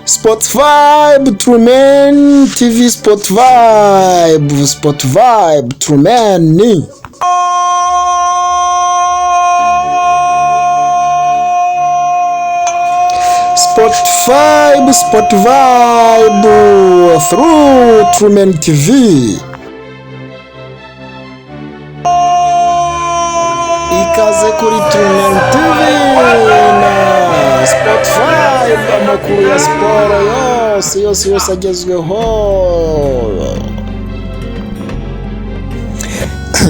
Sport Vibe Truman TV, Sport Vibe, Sport Vibe Truman. Sport Vibe, Sport Vibe through Truman TV. Ikaze kuri Truman TV na Sport Vibe, amakuru ya siporo yose yose yose agezweho.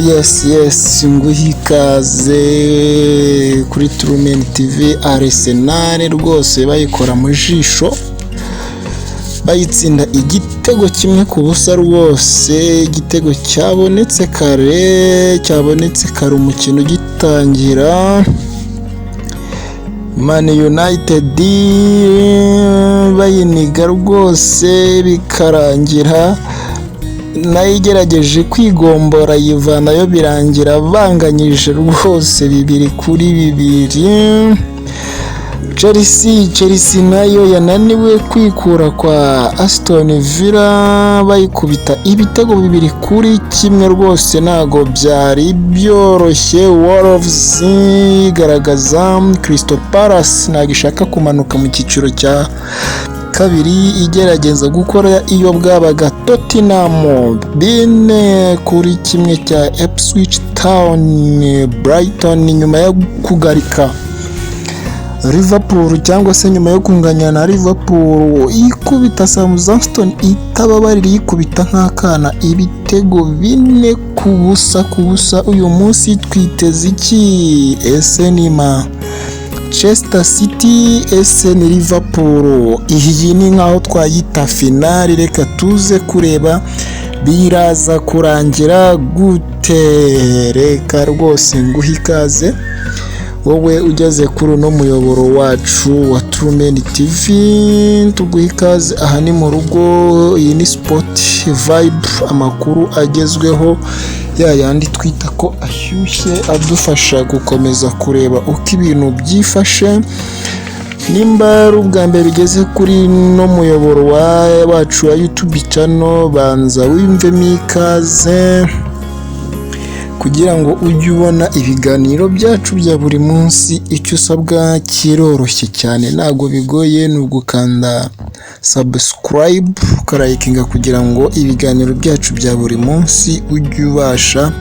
Yes, nguha ikaze kuri Truman TV. Arsenal rwose bayikora mu jisho, bayitsinda igitego 1-0 rwose. Igitego cyabonetse kare, cyabonetse kare umukino ugitangira. Man United bayiniga rwose, bikarangira nayo igerageje kwigombora yivanayo, birangira banganyije rwose 2-2. Chelsea nayo yananiwe kwikura kwa Aston Villa, bayikubita ibitego 2-1 rwose, ntago byari byoroshye. Wolves igaragaza Crystal Palace ntabwo ishaka kumanuka mu cyiciro cya kabiri, igerageza gukora iyo bwabaga. Tottenham 4-1 cya Ipswich Town. Brighton nyuma yo kugarika Liverpool, cyangwa se nyuma yo kunganya na Liverpool, ikubita Southampton itababarira, yikubita nk'akana ibitego 4-0 ku busa. Uyu munsi twiteze iki? Ese ni Manchester City? Ese ni Liverpool? Iyi ni nkaho twayita finale. Reka tuze kureba biraza kurangira gute. Reka rwose nguhe ikaze wowe ugeze kuri uno muyoboro wacu wa Truman TV, tuguhe ikaze. Aha ni mu rugo, iyi ni Sport Vibe, amakuru agezweho ya yandi twita ko ashyushye, adufasha gukomeza kureba uko ibintu byifashe. Nimba ari ubwa mbere ugeze kuri no muyoboro wacu wa YouTube channel, banza wiyumvemo ikaze kugira ngo ujye ubona ibiganiro byacu bya buri munsi. Icyo usabwa kiroroshye cyane, ntabwo bigoye, ni ugukanda subscribe, ukarayikinga kugira ngo ibiganiro byacu bya buri munsi ujye ubasha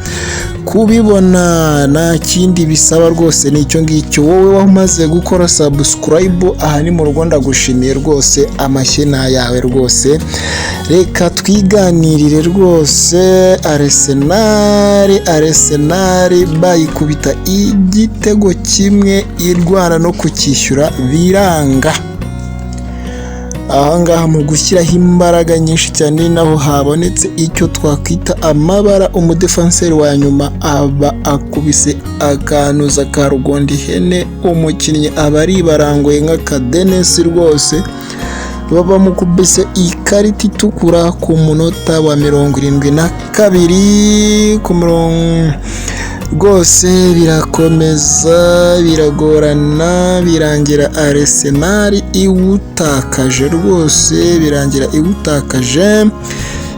kubibona. Nta kindi bisaba rwose, ni icyo ngicyo. Wowe wamaze gukora subscribe, aha ni mu rugo, ndagushimiye rwose, amashyi ni ayawe rwose. Reka twiganirire rwose. Arsenal bayikubita igitego kimwe, irwana no kucyishyura biranga. Ahangaha mu gushyiraho imbaraga nyinshi cyane, naho habonetse icyo twakwita amabara. Umudefanseri wa nyuma aba akubise akanuza ka rugondo ihene, umukinnyi aba aribaranguye nk'akadenesi rwose, baba mukubise ikarita itukura ku munota wa 72 ku murongo rwose. Birakomeza biragorana, birangira Arsenal iwutakaje rwose, birangira iwutakaje.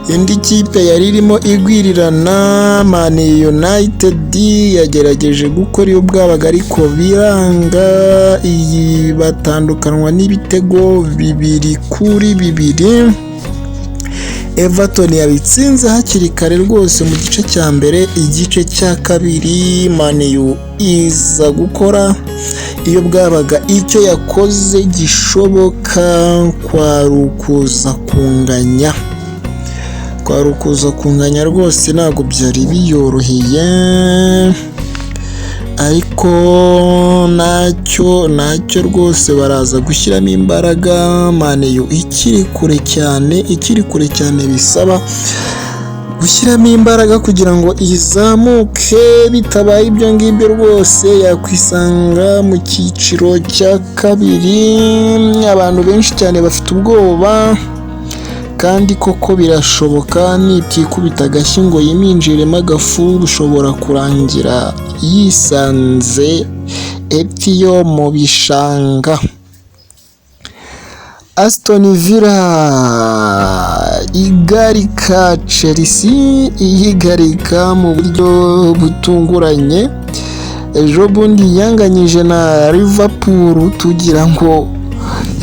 Indi kipe yari irimo igwirirana, Man United, yagerageje gukora iyo bwabaga ariko biranga, iyi batandukanwa n'ibitego 2-2. Everton yabitsinze hakiri kare rwose mu gice cya mbere. Igice cya kabiri Man U iza gukora iyo bwabaga, icyo yakoze gishoboka kwari ukuza kunganya, kwari ukuza kunganya rwose, ntabwo byari biyoroheye, ariko nacyo nacyo rwose baraza gushyiramo imbaraga. Man U ikiri kure cyane, ikiri kure cyane, bisaba gushyiramo imbaraga kugira ngo izamuke. Bitabaye ibyo ngibyo rwose yakwisanga mu cyiciro cya kabiri. Abantu benshi cyane bafite ubwoba, kandi koko birashoboka, nitikubita agashyi ngo yiminjiremo agafu, bishobora kurangira yisanze epfo mu bishanga. Aston Villa igarika Chelsea, iyigarika mu buryo butunguranye. Ejo bundi yanganyije na Liverpool tugira ngo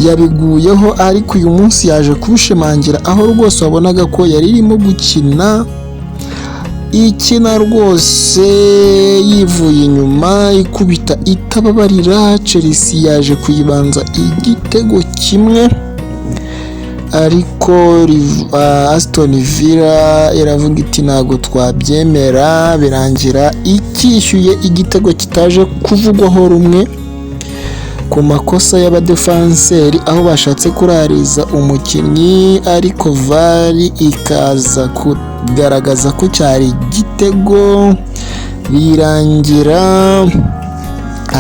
yabiguyeho, ariko uyu munsi yaje kubishimangira, aho rwose wabonaga ko yari irimo gukina, ikina rwose yivuye inyuma, ikubita itababarira. Chelsea yaje kuyibanza igitego kimwe, ariko Aston Villa iravuga iti: "Ntabwo twabyemera." Birangira ikishyuye igitego kitaje kuvugwaho rumwe ku makosa y'abadefanseri, aho bashatse kurariza umukinnyi, ariko VAR ikaza kugaragaza ko cyari igitego. Birangira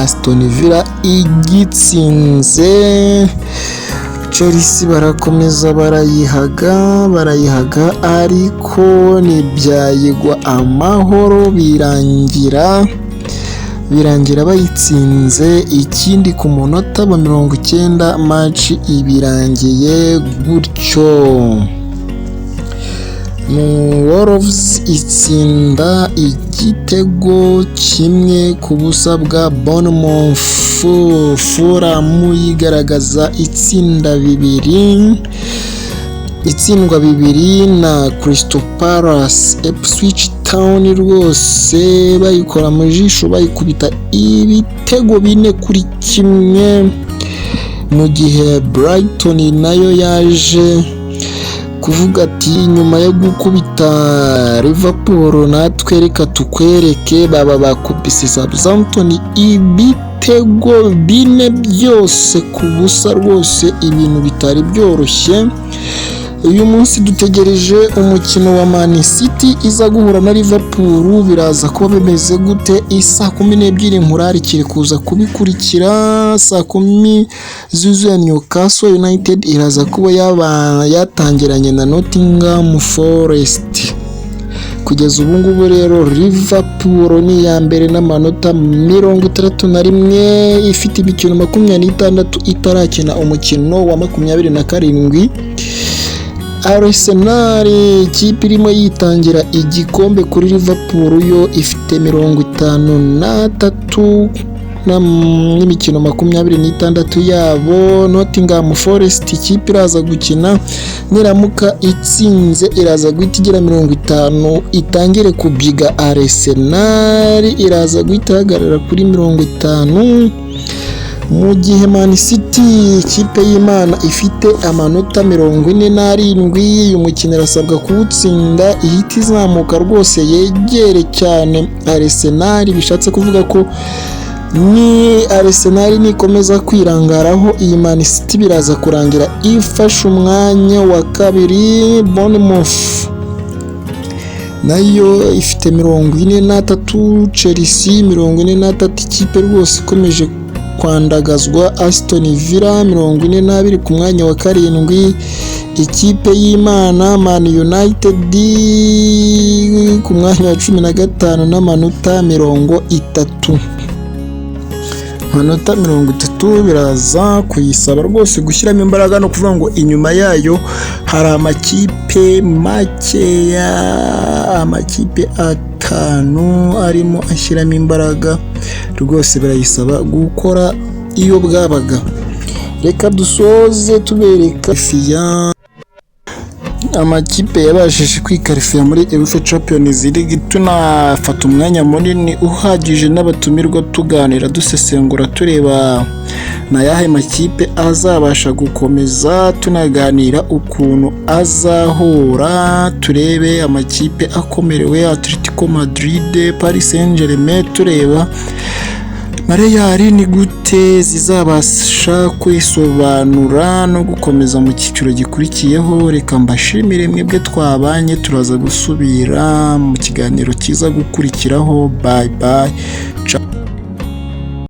Aston Villa igitsinze. Chelsea barakomeza barayihaga, barayihaga, ariko ntibyayigwa amahoro. Birangira bayitsinze ikindi ku munota wa 90, match ibirangiye gutyo. Wolves itsinda igitego 1-0 bwa Bournemouth. Fulham yigaragaza itsinda 2, itsindwa 2 na Crystal Palace. Ipswich Town rwose bayikora mu jisho, bayikubita ibitego 4-1, mu gihe Brighton nayo yaje kuvuga ati: "Nyuma yo gukubita Liverpool, natwe reka tukwereke." Baba bakubise Southampton ibitego 4 byose ku busa, rwose ibintu bitari byoroshye. Uyu munsi dutegereje umukino wa Man City iza guhura na Liverpool. Biraza kuba bimeze gute? Isaa 12 nkurarikire kuza kubikurikira. Saa 10 zuzuye Newcastle United iraza kuba yaba yatangiranye na Nottingham Forest. Kugeza ubu ngubu rero Liverpool ni iya mbere n'amanota 61, ifite imikino 26, itarakina umukino wa 27. Arsenal, ikipe irimo yitangira igikombe kuri Liverpool, yo ifite 53 n'imikino 26 yabo. Nottingham Forest, ikipe iraza gukina, niramuka itsinze iraza guhita igira 50, itangire kubyiga Arsenal, iraza guhita ihagarara kuri 50, mu gihe Man City, ikipe y'Imana, ifite amanota 47. Uyu mukino irasabwa kuwutsinda, ihita izamuka rwose yegere cyane Arsenal. Bishatse kuvuga ko ni Arsenal nikomeza kwirangaraho, iyi Man City biraza kurangira ifashe umwanya wa kabiri. Bournemouth nayo ifite 43, Chelsea 43, ikipe rwose ikomeje kwandagazwa. Aston Villa 42 ku mwanya wa karindwi, ikipe y'Imana Man United ku mwanya wa 15 n'amanota 30. Amanota 30 biraza kuyisaba rwose gushyiramo imbaraga, no kuvuga ngo inyuma yayo hari amakipe makeya, amakipe 5 arimo ashyiramo imbaraga. Rwose birayisaba gukora iyo bwabaga. Reka dusoze tubereka fiya amakipe yabashije kwikarifiya muri UEFA Champions League, tunafata umwanya munini uhagije n'abatumirwa, tuganira, dusesengura, tureba na yahe makipe azabasha gukomeza, tunaganira ukuntu azahura, turebe amakipe akomerewe: Atletico Madrid, Paris Saint-Germain, tureba na Real ni gute zizabasha kwisobanura no gukomeza mu cyiciro gikurikiyeho. Reka mbashimire mwebwe twabanye, turaza gusubira mu kiganiro kiza gukurikiraho. Bye bye.